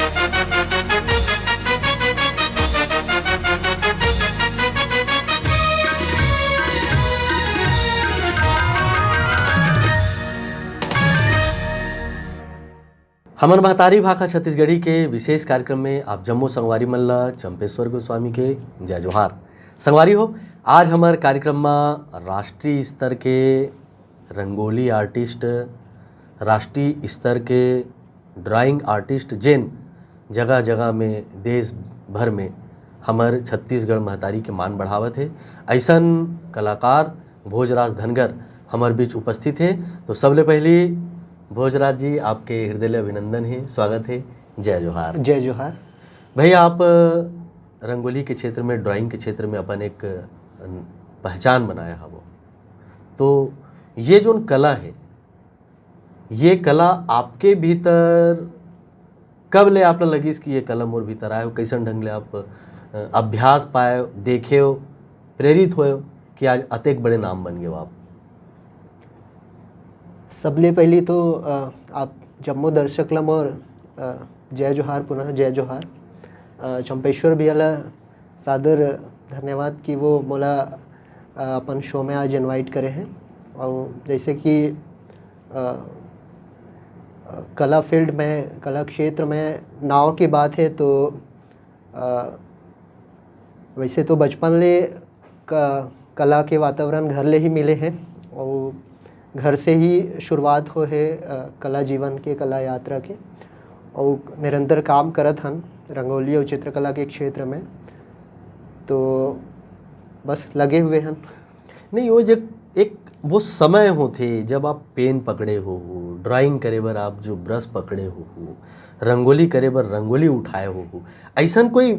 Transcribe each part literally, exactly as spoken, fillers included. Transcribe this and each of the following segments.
हमर महतारी भाखा छत्तीसगढ़ी के विशेष कार्यक्रम में आप जम्मो संगवारी मन ला चंपेश्वर गोस्वामी के जय जोहार। संगवारी हो, आज हमर कार्यक्रम में राष्ट्रीय स्तर के रंगोली आर्टिस्ट, राष्ट्रीय स्तर के ड्राइंग आर्टिस्ट, जेन जगह-जगह में, देश भर में हमर छत्तीसगढ़ महतारी के मान बढ़ावत हे, अइसन कलाकार भोजराज धनगर हमर बीच उपस्थित हे। तो सबले पहली भोजराज जी, आपके हृदय ले अभिनंदन हे, स्वागत हे, जय जोहार। जय जोहार। भैया, आप रंगोली के क्षेत्र में, ड्राइंग के क्षेत्र में अपन एक पहचान बनाए हवो, तो ये जोन कला हे, ये कला आपके भीतर कब ले आप ला लगिस कि ये कला मोर भीतर आए हो? कैसन ढंग ले आप, अ, अभ्यास पाए, देखे हो, प्रेरित होए हो कि आज अतेक बड़े नाम बन गए हो आप? सबले पहली तो, अ, आप जम्मो दर्शक ला मोर, अ, जय जोहार, पुनः जय जोहार। अ, चंपेश्वर भैया ला सादर धन्यवाद कि वो मोला, अ, अपन शो में आज इनवाइट करे हैं। और जैसे कि, अ, अ, कला फील्ड में, कला क्षेत्र में नाव की बात है तो, अ, वैसे तो बचपन ले क-, कला के वातावरण घर ले ही मिले हे और घर से ही शुरुआत हो हे, अ, कला जीवन के, कला यात्रा के। और निरंतर काम करत हन रंगोली और चित्रकला के क्षेत्र में, तो बस लगे हुए हन। नहीं, वो जे एक वो समय होथे जब आप पेन पकड़े हो, ड्राइंग करे बर आप जो ब्रश पकड़े हो, रंगोली करे बर रंगोली उठाए हो, ऐसन कोई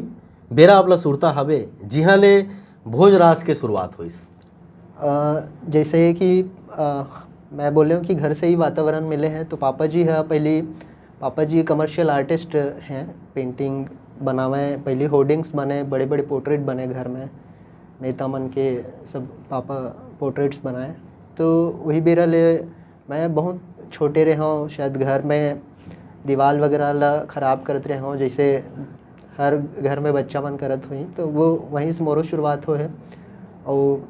बेरा आप ला सुरता हवे जिहाँ ले भोजराज के शुरुआत होइस? अ, जैसे कि, अ, मैं बोले हूँ कि घर से ही वातावरण मिले हैं, तो पापा जी है पहली, पापा जी कमर्शियल आर्टिस्ट हैं, पेंटिंग बनावे, पहली होर्डिंग्स बने, बड़े-बड़े पोर्ट्रेट बने घर में, नेता मन के सब पापा पोर्ट्रेट्स बनाए। तो वही बेरा ले मैं बहुत छोटे रहे हूँ, शायद घर में दीवार वगैरह ला खराब करत रहे हूँ, जैसे हर घर में बच्चा मन करत होही, तो वो वहीं से मोरो शुरुआत हो है। और, अ,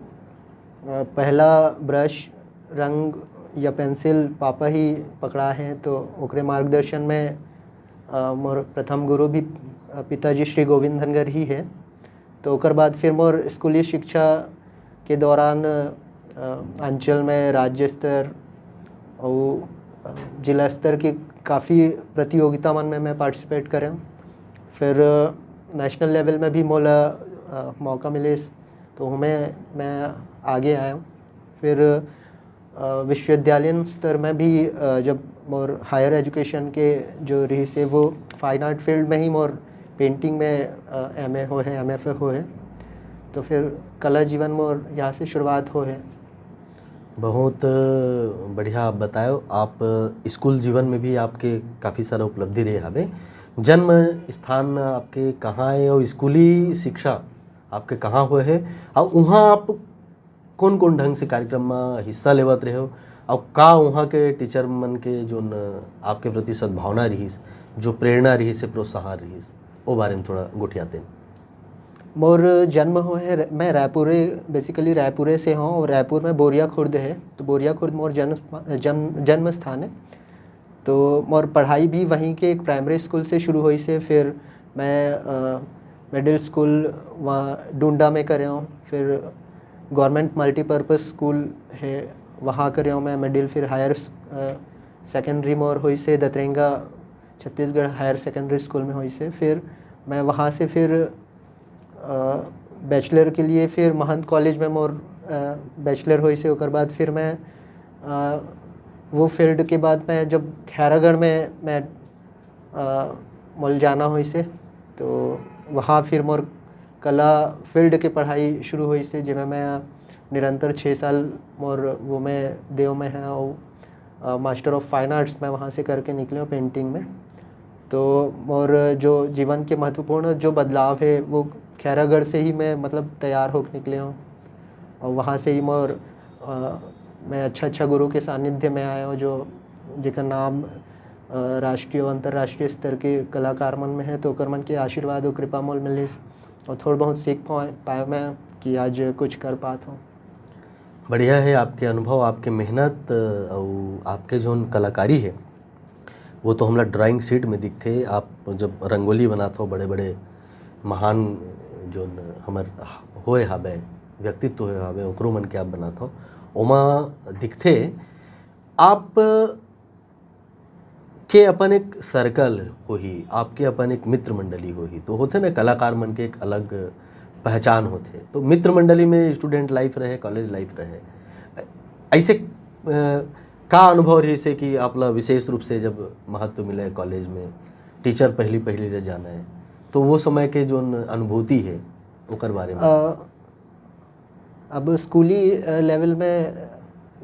पहला ब्रश, रंग या पेंसिल पापा ही पकड़ा है, तो ओकरे मार्गदर्शन में, अ, मोर प्रथम गुरु भी, अ, पिताजी श्री गोविंद धनगर ही है। तो ओकर बाद फिर मोर स्कूली शिक्षा के दौरान, अ, अंचल में राज्य स्तर और, अ, जिला स्तर की काफ़ी प्रतियोगिता मन में मैं पार्टिसिपेट करे हूँ। फिर, अ, नेशनल लेवल में भी मोला, अ, मौका मिले, तो मैं, मैं आगे आया हूँ। फिर, अ, विश्वविद्यालयीन स्तर में भी, अ, जब मोर हायर एजुकेशन के जो रही से, वो फाइन आर्ट फील्ड में ही मोर पेंटिंग में, अ, एमए हो है, एमएफए हो है, तो फिर कला जीवन मोर यहाँ से शुरुआत हो है। बहुत बढ़िया आप बतायो। आप स्कूल जीवन में भी आपके काफ़ी सारा उपलब्धि रहे हवे। जन्म स्थान आपके कहाँ है और स्कूली शिक्षा आपके कहाँ हुए है और वहाँ आप कौन-कौन ढंग से कार्यक्रम म हिस्सा लेवत रहे हो? अउ का उहाँ के टीचर मन के जोन आपके प्रति सद्भावना रिहिस, जो प्रेरणा रिहिस, प्रोत्साहन रिहिस, ओ बारे में थोड़ा गोठियातेन। मोर जन्म होए हे र-, मैं रायपुरे, basically रायपुरे से हूँ और रायपुर में बोरिया खुर्द है। तो बोरिया खुर्द मोर जन्म, जन्म, जन्म स्थान है। तो मोर पढ़ाई भी वहीं के एक प्राइमरी स्कूल से शुरू होइस हे, फिर मैं, अ, मिडिल स्कूल वहाँ डुंडा में करे हूँ, फिर गवर्नमेंट मल्टीपर्पस स्कूल है, वहाँ करे हूँ मैं मिडिल, फिर हायर स-, अ, सेकेंडरी मोर होइस हे Datrenga Chhattisgarh higher secondary school में होइस हे। फिर मैं वहाँ से फिर अ, बैचलर के लिए फिर महंत कॉलेज में मोर, अ, बैचलर होइस हे। ओकर बाद फिर मैं, अ, वो फील्ड के बाद मैं जब खैरागढ़ में मैं, अ, मोल जाना होइस हे, तो वहाँ फिर मोर कला फील्ड के पढ़ाई शुरू होइस हे, जेमे मैं निरंतर छः साल मोर वो में देव में है और अ, मास्टर ऑफ फाइन आर्ट्स मैं वहाँ से करके निकले हूँ पेंटिंग में। तो और जो जीवन के महत्वपूर्ण जो बदलाव है, वो खैरागढ़ से ही मैं, मतलब, तैयार होके निकले हूँ और वहाँ से ही मोर, अ, मैं अच्छा अच्छा गुरु के सानिध्य में आया हूँ, जो जेकर नाम राष्ट्रीय अउ अंतर्राष्ट्रीय स्तर के कलाकार मन में हे, तो ओकर मन के आशीर्वाद अउ कृपा मोल मिलिस, अउ थोड़ा बहुत सीख पाए, पाए मैं कि आज कुछ कर पात हूँ। बढ़िया हे आपके अनुभव, आपके मेहनत, अ, अउ आपके जोन कलाकारी हे, वो तो हमला ड्राइंग शीट में दिखथे। आप जब रंगोली बनात हो, बड़े-बड़े महान जोन हमर होए हाबे, व्यक्तित्व होए हाबे, ओकरो मन के आप बनात हो, ओमा दिखथे। आप के अपन एक सर्कल होही, आपके अपन एक मित्र मंडली होही, तो होथे ना, कलाकार मन के एक अलग पहचान होथे। तो मित्र मंडली में स्टूडेंट लाइफ रहे, कॉलेज लाइफ रहे, ऐसे, अ, का अनुभव रहिस हे कि आप ला विशेष रूप से जब महत्व मिले कॉलेज में, टीचर पहली, पहली ले जाना है, तो वो समय के जोन अनुभूति है, ओकर बारे में? अ, अब स्कूली, अ, लेवल में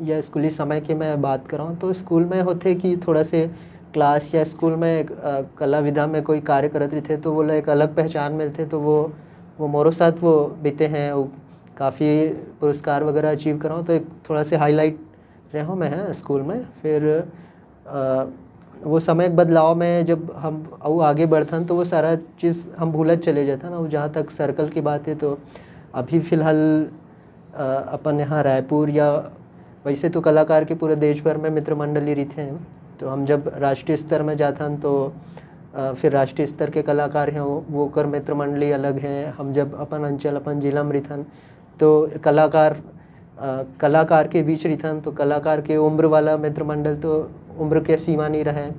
या स्कूली समय के मैं बात करहूँ, तो स्कूल में होथे कि थोड़ा से क्लास या स्कूल में, अ, कला विधा में कोई कार्य करत रहिथे, तो वो ला एक अलग पहचान मिलथे। तो वो, वो मोरो साथ वो बीते हैं, वो काफ़ी पुरस्कार वगैरह अचीव करहूँ, तो एक थोड़ा से हाईलाइट रहूँ मैं, हाँ, स्कूल में। फिर, अ, वो समय के बदलाव में जब हम अउ आगे बढ़थन, तो वो सारा चीज़ हम भूलत चले जाथन। अउ जहाँ तक सर्कल की बात है, तो अभी फ़िलहाल, अ, अपन यहाँ रायपुर या वैसे तो कलाकार के पूरे देश भर में मित्र मंडली रहिथे, तो हम जब राष्ट्रीय स्तर में जाथन, तो, अ, फिर राष्ट्रीय स्तर के कलाकार हैं, वो, वो कर मित्र मंडली अलग है। हम जब अपन अंचल, अपन जिला में रहिथन, तो कलाकार, अ, कलाकार के बीच रहिथन, तो कलाकार के उम्र वाला मित्र मंडल तो उम्र के सीमा नहीं रहे।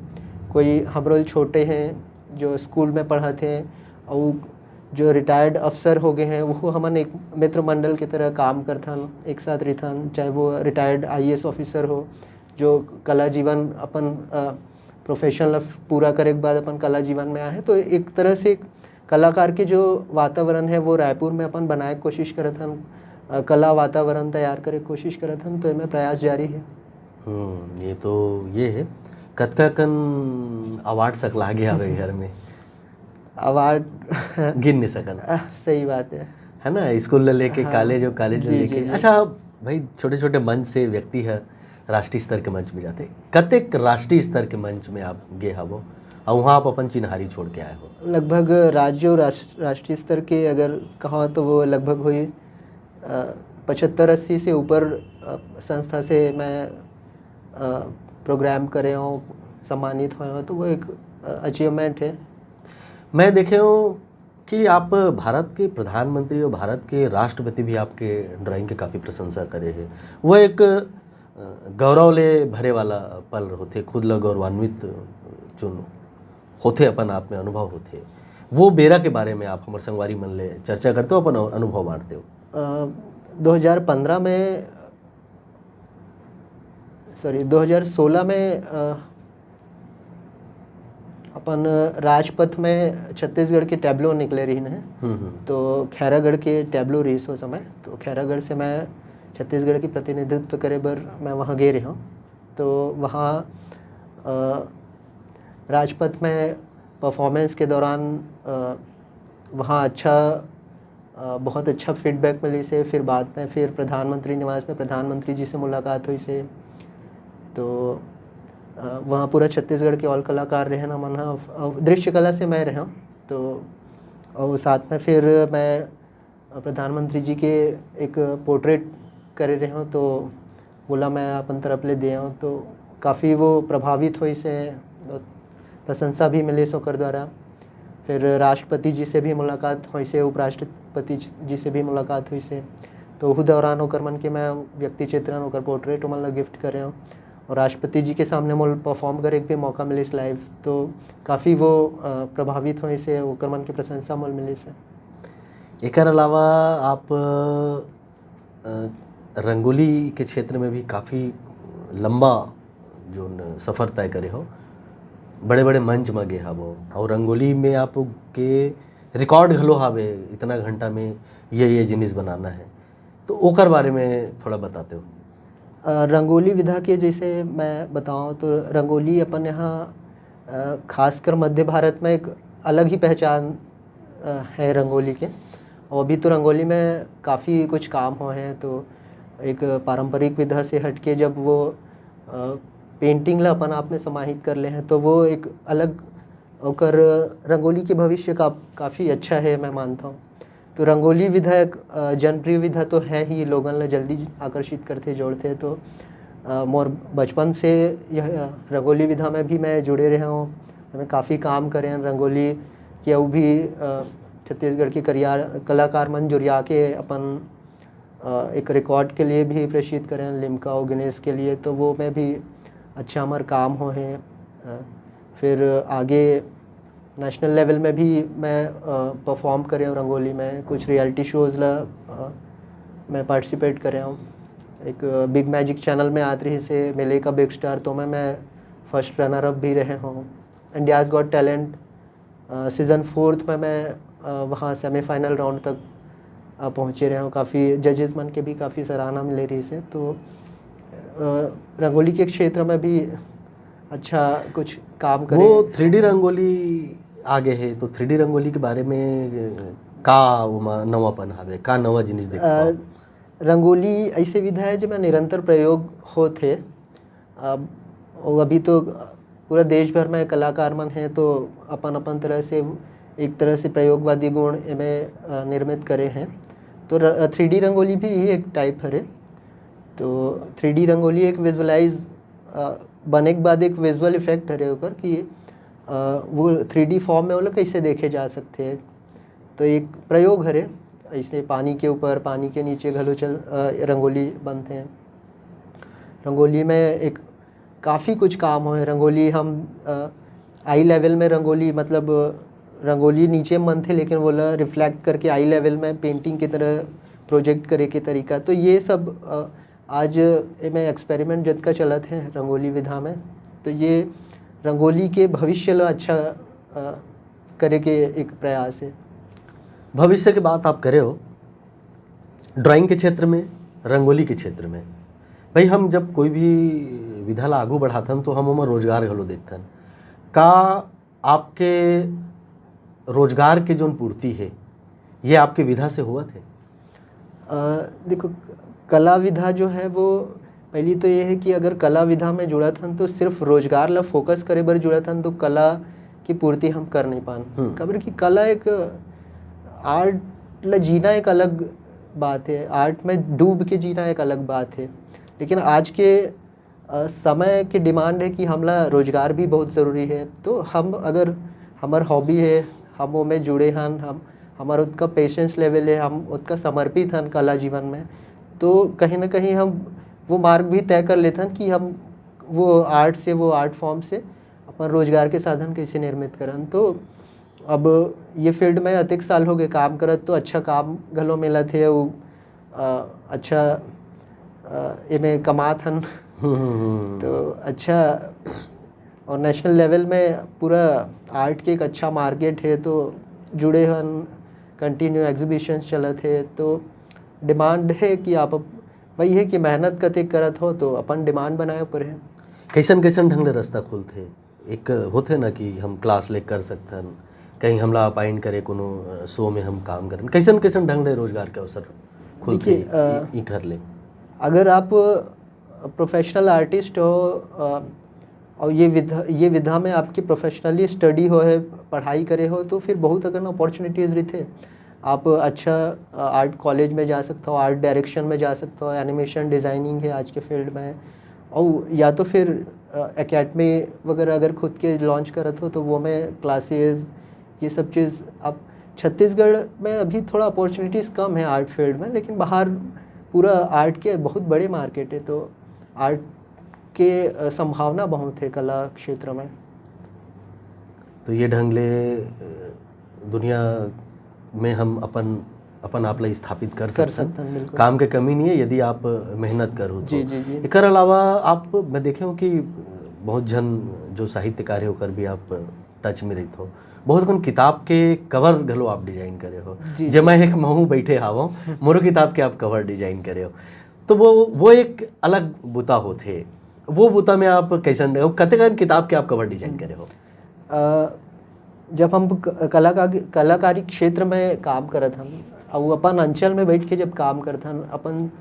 कोई हमरो ले छोटे हैं, जो स्कूल में पढ़त हैं, अउ जो रिटायर्ड अफसर हो गए हैं, वो हमन एक मित्र मंडल की तरह काम करथन, एक साथ रहिथन, चाहे वो रिटायर्ड आईएएस ऑफिसर हो, जो कला जीवन अपन, अ, प्रोफेशन ला पूरा करे के बाद अपन कला जीवन में आए हैं। तो एक तरह से एक कलाकार के जो वातावरण है, वो रायपुर में अपन बनाए के कोशिश करत हन, अ, कला वातावरण तैयार करे के कोशिश करत हन, तो एमे प्रयास जारी है। हम्म, ये तो ये है। कतका कन अवार्ड सकला गे हवे घर में? अवार्ड गिन नहीं सकन। अ, सही बात है। है ना, स्कूल ले लेके हाँ। कॉलेज और कॉलेज ले जी, लेके। जी, जी। अच्छा भाई, छोटे-छोटे मंच से व्यक्ति है राष्ट्रीय स्तर के मंच में जाते, कतेक राष्ट्रीय स्तर के मंच में आप गे हवो और वहाँ आप अपन चिन्हारी छोड़ के आए हो? लगभग राज्य और राष्ट्र-, राष्ट्रीय स्तर के अगर कहा तो वो लगभग हुई, अ, पचहत्तर अस्सी से ऊपर, अ, संस्था से मैं, अ, प्रोग्राम करे हूँ, सम्मानित हुए हूँ, तो वो एक, अ, अचीवमेंट है। मैं देखे हूँ कि आप भारत के प्रधानमंत्री और भारत के राष्ट्रपति भी आपके ड्राइंग के काफ़ी प्रशंसा करे हैं। वो एक, अ, गौरव ले भरे वाला पल होथे, खुद ला गौरवान्वित जोन होथे, अपन आप में अनुभव होथे। वो बेरा के बारे में आप हमर संगवारी मन ले चर्चा करते हो, अपन अनुभव बांटते हो। अ, दो हज़ार पन्द्रह में, सॉरी, दो हज़ार सोलह में, अ, अपन राजपथ में छत्तीसगढ़ के टैब्लो निकले रहिन है। हम्म, हम्म। तो खैरागढ़ के टैब्लो रहिस ओ समय, तो खैरागढ़ से मैं छत्तीसगढ़ के प्रतिनिधित्व करे बर मैं वहाँ गे रहे हूँ। तो वहाँ, अ, राजपथ में परफॉर्मेंस के दौरान, अ, वहाँ अच्छा, अ, बहुत अच्छा फीडबैक मिलिस हे। फिर बाद में फिर प्रधानमंत्री निवास में प्रधानमंत्री जी से मुलाकात होइस हे। तो, अ, वहाँ पूरा छत्तीसगढ़ के all कलाकार रहे ना, मन ह, अ, दृश्य कला से मैं रहे हूँ। तो, और साथ में फिर मैं प्रधानमंत्री जी के एक पोर्ट्रेट करे रहे हूँ, तो वोला मैं अपन तरफ ले दे हूँ, तो काफ़ी वो प्रभावित होइस हे, प्रशंसा भी मिलिस ओकर द्वारा। फिर राष्ट्रपति जी से भी मुलाकात होइस हे, उपराष्ट्रपति जी से भी मुलाकात होइस हे, तो उहू दौरान ओकर मन के मैं व्यक्ति चित्रण, ओकर पोर्ट्रेट ओमन ला गिफ्ट करे हूँ। और राष्ट्रपति जी के सामने मोल परफॉर्म करे के भी मौका मिलिस लाइव, तो काफ़ी वो, अ, प्रभावित होइस हे, ओकर मन के प्रशंसा मोल मिलिस हे। एकर अलावा आप, अ, रंगोली के क्षेत्र में भी काफ़ी लंबा जोन सफ़र तय करे हो, बड़े-बड़े मंच म गे हवो, और रंगोली में आपके रिकॉर्ड घलो हावे, इतना घंटा में ये, ये जिनिस बनाना है, तो ओकर बारे में थोड़ा बताते हो? अ, रंगोली विधा के जैसे मैं बताऊँ तो रंगोली अपन यहाँ, अ, खासकर मध्य भारत में एक अलग ही पहचान, अ, है रंगोली के। और अभी तो रंगोली में काफ़ी कुछ काम हुए हैं, तो एक पारंपरिक विधा से हटके जब वो, अ, पेंटिंग ला अपन आप में समाहित कर ले हैं, तो वो एक अलग ओकर रंगोली के भविष्य का काफ़ी अच्छा है, मैं मानता हूँ। तो रंगोली विधा एक, अ, जनप्रिय विधा तो है ही, लोगन ला जल्दी आकर्षित करथे, जोड़थे। तो, अ, मोर बचपन से यह, अ, रंगोली विधा में भी मैं जुड़े रहे हूँ। मैं काफ़ी काम करे हन रंगोली के, अउ भी, अ, छत्तीसगढ़ के करिया-, कलाकार मन जुरिया के अपन, अ, एक रिकॉर्ड के लिए भी प्रेषित करे हन, लिम्का और गिनेस के लिए, तो वो मैं भी अच्छा हमर काम हो है। अ, फिर आगे नेशनल लेवल में भी मैं, अ, परफॉर्म करे हूँ रंगोली में, कुछ रियलिटी शोज़ ला, अ, मैं पार्टिसिपेट करे हूँ। एक, अ, बिग मैजिक चैनल में आत रहिसे मिले का बिग स्टार, तो मैं, मैं फर्स्ट रनर अप भी रहे हूँ। इंडियाज़ गॉट टैलेंट, अ, सीज़न फोर्थ में मैं, अ, वहाँ सेमीफाइनल राउंड तक, अ, पहुँचे रहे हूँ। काफ़ी जजेस मन के भी काफ़ी सराहना मिले रहिसे। तो, अ, रंगोली के क्षेत्र में भी अच्छा कुछ काम करे। वो थ्री डी रंगोली आ गए है, तो थ्री डी रंगोली के बारे में, अ, का ओमा नवापन हवे, का नवा जिनिस देखथव? अ, रंगोली ऐसे विधा है जेमा निरंतर प्रयोग होत हे। अब, अउ अभी तो पूरा देश भर में कलाकार मन हैं, तो अपन-अपन तरह से, एक तरह से प्रयोगवादी गुण एमे, अ, निर्मित करे हैं। तो र-, अ, थ्री डी रंगोली भी यही एक टाइप हरे। तो थ्री डी रंगोली एक विजुअलाइज, अ, बने के बाद एक विजुअल इफेक्ट हरे ओकर कि, अ, वो थ्री डी फॉर्म में ओला कैसे देखे जा सकथे। तो एक प्रयोग हरे, ऐसे पानी के ऊपर, पानी के नीचे घलो चल, अ, रंगोली बनथे। रंगोली में एक काफ़ी कुछ काम होए। रंगोली हम, अ, आई लेवल में रंगोली, मतलब, रंगोली नीचे में बनथे, लेकिन वोला रिफ्लेक्ट करके आई लेवल में पेंटिंग की तरह प्रोजेक्ट करे के तरीका। तो ये सब, अ, आज एमे एक्सपेरिमेंट जतका चलत हे रंगोली विधा में, तो ये रंगोली के भविष्य ला अच्छा, अ, करे के एक प्रयास हे। भविष्य के बात आप करे हो, ड्राइंग के क्षेत्र में, रंगोली के क्षेत्र में, भाई, हम जब कोई भी विधा ला आगू बढ़ाथन, तो हम ओमा रोजगार घलो देखथन। का आपके रोजगार के जोन पूर्ति हे, ये आपके विधा से होवत हे? अ, देखो, कला विधा जो है, वो पहली तो ये है कि अगर कला विधा में जुड़त हन, तो सिर्फ रोजगार ला फोकस करे बर जुड़त हन, तो कला की पूर्ति हम कर नहीं पान। हम्म। काबर कि कला एक, आर्ट ला जीना एक अलग बात है, आर्ट में डूब के जीना एक अलग बात है। लेकिन आज के, अ, समय के डिमांड है कि हमला रोजगार भी बहुत ज़रूरी है। तो हम अगर, हमर हॉबी है, हम ओमे जुड़े हन, हम, हमर ओतका पेशेंस लेवल है, हम ओतका समर्पित हन कला जीवन में, तो कहीं ना कहीं हम वो मार्ग भी तय कर लेथन कि हम वो आर्ट से, वो आर्ट फॉर्म से अपन रोजगार के साधन कैसे निर्मित करन। तो अब ये फील्ड में अतेक साल हो गए काम करत, तो अच्छा काम घलो मिलत हे, अउ, अ, अच्छा, अ, एमे कमात हन। हम्म, हम्म, हम्म। तो अच्छा, और नेशनल लेवल में पूरा आर्ट के एक अच्छा मार्केट है, तो जुड़े हन, कंटिन्यू एग्जीबिशंस चलत हे, तो डिमांड है कि आप अप-, वही है कि मेहनत कतेक करत हो, तो अपन डिमांड बनाए ऊपर है। कैसन कैसन ढंग ले रास्ता खुलथे? एक होथे ना कि हम क्लास ले कर सकथन, कहीं हमला अपॉइंट करे कोनो, अ, शो में हम काम करन, कैसन कैसन ढंग ले रोजगार के अवसर खुलथे? देखिए, अ, इ-, इखर ले? अगर आप प्रोफेशनल आर्टिस्ट हो, अ, और ये विधा, ये विधा में आपकी प्रोफेशनली स्टडी हो है, पढ़ाई करे हो, तो फिर बहुत अकन अपॉर्चुनिटीज रहिथे। आप अच्छा, अ, आर्ट कॉलेज में जा सकते हो, आर्ट डायरेक्शन में जा सकते हो, एनिमेशन डिज़ाइनिंग है आज के फील्ड में, और या तो फिर, अ, एकेडमी वगैरह अगर खुद के लॉन्च करत हो, तो वो में क्लासेस, ये सब चीज़ आप, छत्तीसगढ़ में अभी थोड़ा अपॉर्चुनिटीज़ कम है आर्ट फील्ड में, लेकिन बाहर पूरा आर्ट के बहुत बड़े मार्केट है, तो आर्ट के, अ, संभावना बहुत है कला क्षेत्र में। तो ये ढंग ले, अ, दुनिया में हम अपन, अपन आप ला स्थापित कर कर सकथन। सकथन, बिल्कुल। काम के कमी नहीं है, यदि आप मेहनत करो तो। जी, जी, जी। एकर अलावा आप, मैं देखे हूँ कि बहुत झन जो साहित्यकार है, ओकर भी आप टच में रहित हो। बहुत अकन किताब के कवर घलो आप डिजाइन करे हो। जी, जेमा जी। एक महू बैठे हावो, मोरो किताब के आप कवर डिजाइन करे हो। तो वो, वो एक अलग बुता होथे। वो बुता में आप कैसन, कतेक अकन किताब के आप कवर डिजाइन करे हो? अ, जब हम क-, कलाकार-, कलाकारी क्षेत्र में काम करत हन, अउ अपन अंचल में बैठ के जब काम करत हन, अपन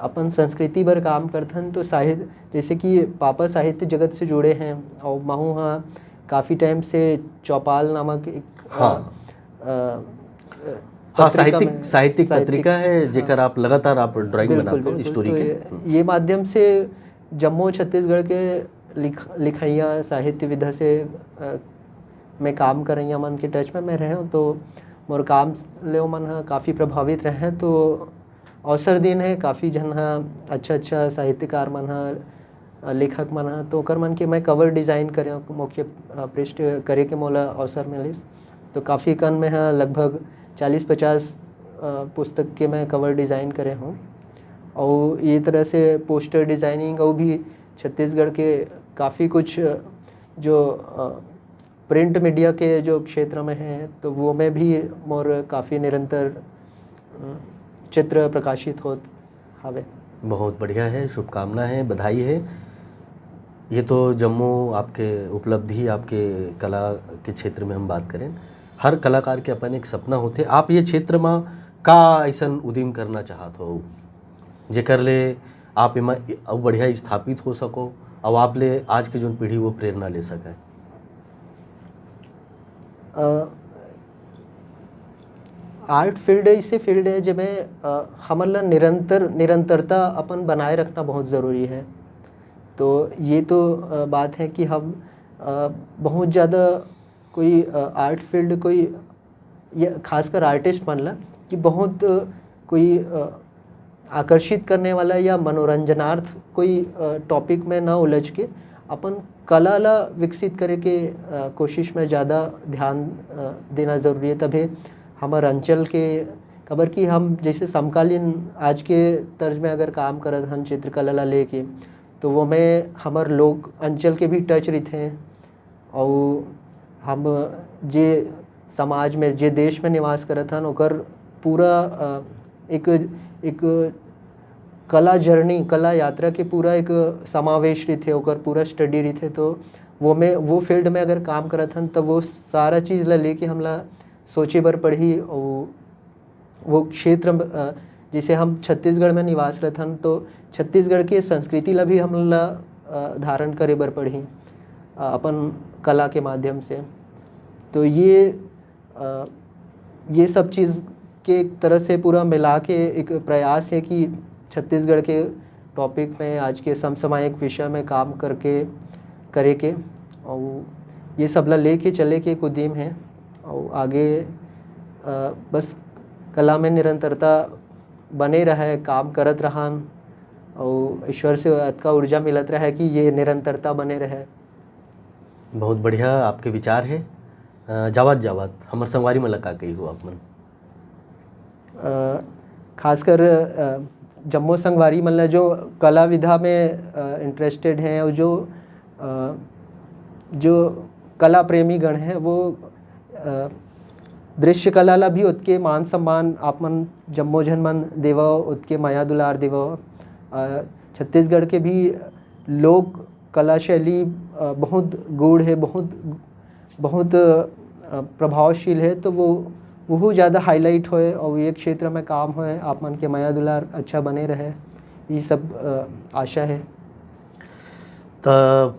अपन संस्कृति बर काम करथन, तो साहित्य, जैसे कि पापा साहित्य जगत से जुड़े हैं और महू हा काफ़ी टाइम से चौपाल नामक एक, अ, हाँ। अ, हाँ, पत्रिका साहित्यिक, में, साहित्यिक साहित्यिक, पत्रिका है, हाँ। जेकर आप लगातार आप drawing बिल्कुल, बनाते हो, बिल्कुल। Story तो के। ये, हम्म। ये माध्यम से जम्मो छत्तीसगढ़ के लिख-, लिखइया साहित्य विधा से, अ, मैं काम करइया मन के touch में मैं रहे हूँ, तो मोर काम ले ओमन ह काफ़ी प्रभावित रहे हैं। तो अवसर दिन है, काफ़ी झन ह, अच्छा-अच्छा साहित्यकार मन ह, अ, लेखक मन ह, तो ओकर मन के मैं cover design करे हूँ, मुख्य, अ, पृष्ठ करे के मोला अवसर मिलिस। तो काफ़ी कन में ह लगभग चालीस पचास, अ, पुस्तक के मैं cover design करे हूँ। और ये तरह से poster designing और भी छत्तीसगढ़ के काफ़ी कुछ जो, अ, print media के जो क्षेत्र में है, तो वो में भी मोर काफ़ी निरंतर, अ, चित्र प्रकाशित होत हवे। बहुत बढ़िया है, शुभकामना है, बधाई है। ये तो जम्मो आपके उपलब्धि, आपके कला के क्षेत्र में हम बात करें, हर कलाकार के अपन एक सपना होथे। आप ये क्षेत्र में का ऐसन उदिम करना चाहत हो, जेकर ले आप एमा अउ बढ़िया स्थापित हो सको, अउ आप ले आज के जोन पीढ़ी वो प्रेरणा ले सके? अ, art field ऐसे field है जेमे, अ, हमन ला निरंतर, निरंतरता अपन बनाए रखना बहुत ज़रूरी है। तो ये तो, अ, बात है कि हम, अ, बहुत ज़्यादा कोई, अ, art field कोई, ये खासकर artist मन ला कि बहुत कोई, अ, आकर्षित करने वाला या मनोरंजनार्थ कोई, अ, topic में न उलझ के अपन कला ला विकसित करे के, अ, कोशिश में ज़्यादा ध्यान, अ, देना ज़रूरी है। तभे हमर अंचल के, काबर कि हम जैसे समकालीन आज के तर्ज में अगर काम करत हन चित्रकला ला लेके, तो वो में हमर लोक अंचल के भी touch रहिथे। अउ हम जे समाज में, जे देश में निवास करत हन, ओकर पूरा, अ, एक, एक कला journey, कला यात्रा के पूरा एक समावेश रहिथे, ओकर पूरा study रहिथे। तो वो में, वो field में अगर काम करत हन, त वो सारा चीज़ ला लेके हमला सोचे बर पड़ही। अउ वो क्षेत्र, अ, जैसे हम छत्तीसगढ़ में निवास रथन, तो छत्तीसगढ़ के संस्कृति ला भी हमन ला, अ, धारण करे बर पड़ही, अ, अपन कला के माध्यम से। तो ये, अ, ये सब चीज़ के एक तरह से पूरा मिला के एक प्रयास है कि छत्तीसगढ़ के topic में, आज के समसामयिक विषय में काम करके, करे के, अउ ये सब ला लेके चले के एक उद्यम है। अउ आगे, अ, बस कला में निरंतरता बने रहे, काम करत रहन, अउ ईश्वर से अतका ऊर्जा मिलत रहे कि ये निरंतरता बने रहे। बहुत बढ़िया आपके विचार है। अ, जावत जावत हमर संगवारी मन ला का कही हो आप मन? अ, खासकर, अ, जम्मो संगवारी मन ला जो कला विधा में, अ, interested हैं और जो, अ, जो कला प्रेमी गण हैं, वो, अ, दृश्य कला ला भी ओतके मान सम्मान आप मन जम्मो झन मन देवव, ओतके मया दुलार देवव। अ, छत्तीसगढ़ के भी लोक कला शैली, अ, बहुत गूढ़ है, बहुत, बहुत, अ, प्रभावशील है, तो वो, वहू ज़्यादा highlight होए और ये क्षेत्र में काम होए, आप मन के मया दुलार अच्छा बने रहे, ये सब, अ, आशा है। त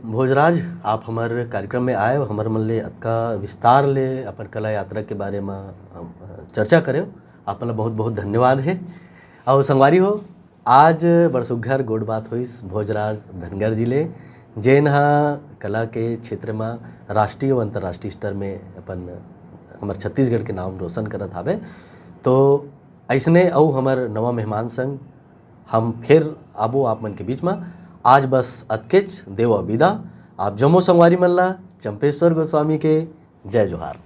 भोजराज, आप हमर कार्यक्रम में आए, हमर मन ले अतका विस्तार ले अपन कला यात्रा के बारे में, अ, चर्चा करे, आप मन ला बहुत बहुत धन्यवाद है। और संगवारी हो, आज बड़ सुग्घर गोठ बात होइस भोजराज धनगर जी ले, जेन ह कला के क्षेत्र म राष्ट्रीय अउ अंतर्राष्ट्रीय स्तर में अपन हमर छत्तीसगढ़ के नाम रोशन करत हावे। तो अइसने अउ हमर नवा मेहमान संग हम फेर आबो आप मन के बीच म। आज बस अतकेच, देवव बिदा। आप जम्मो संगवारी मन ला चंपेश्वर गोस्वामी के जय जोहार।